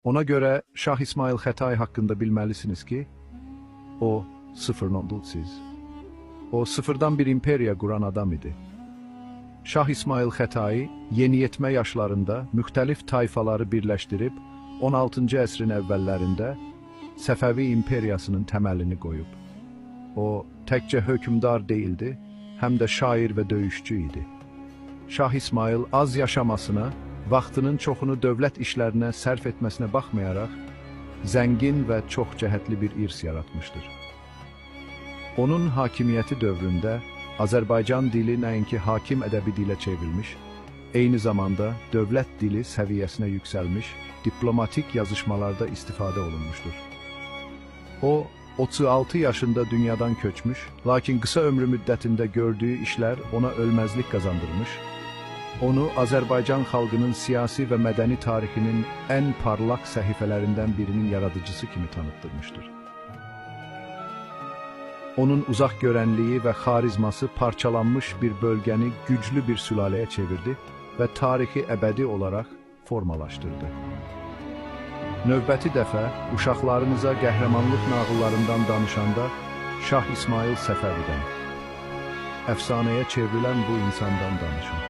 Ona görə Şah İsmayıl Xətai haqqında bilməlisiniz ki, o sıfır. O sıfırdan bir imperiya quran adam idi. Şah İsmayıl Xətai yeniyetmə yaşlarında müxtəlif tayfaları birləşdirib 16-cı əsrin əvvəllərində Səfəvi imperiyasının təməlini qoyub. O təkcə hökmdar deyildi, həm də şair və döyüşçü idi. Şah İsmayıl az yaşamasına, vaxtının çoxunu dövlət işlərinə sərf etməsinə baxmayaraq, zəngin və çox cəhətli bir irs yaratmışdır. Onun hakimiyyəti dövründə Azərbaycan dili nəinki hakim ədəbi dilə çevrilmiş, eyni zamanda dövlət dili səviyyəsinə yüksəlmiş, diplomatik yazışmalarda istifadə olunmuşdur. O, 36 yaşında dünyadan köçmüş, lakin qısa ömrü müddətində gördüyü işlər ona ölməzlik qazandırmış, onu Azərbaycan xalqının siyasi və mədəni tarixinin ən parlaq səhifələrindən birinin yaradıcısı kimi tanıtdırmışdır. Onun uzaq görənliyi və xarizması parçalanmış bir bölgəni güclü bir sülaləyə çevirdi və tarixi əbədi olaraq formalaşdırdı. Növbəti dəfə uşaqlarınıza qəhrəmanlıq nağıllarından danışanda Şah İsmayıl Səfəvidən, əfsanəyə çevrilən bu insandan danışın.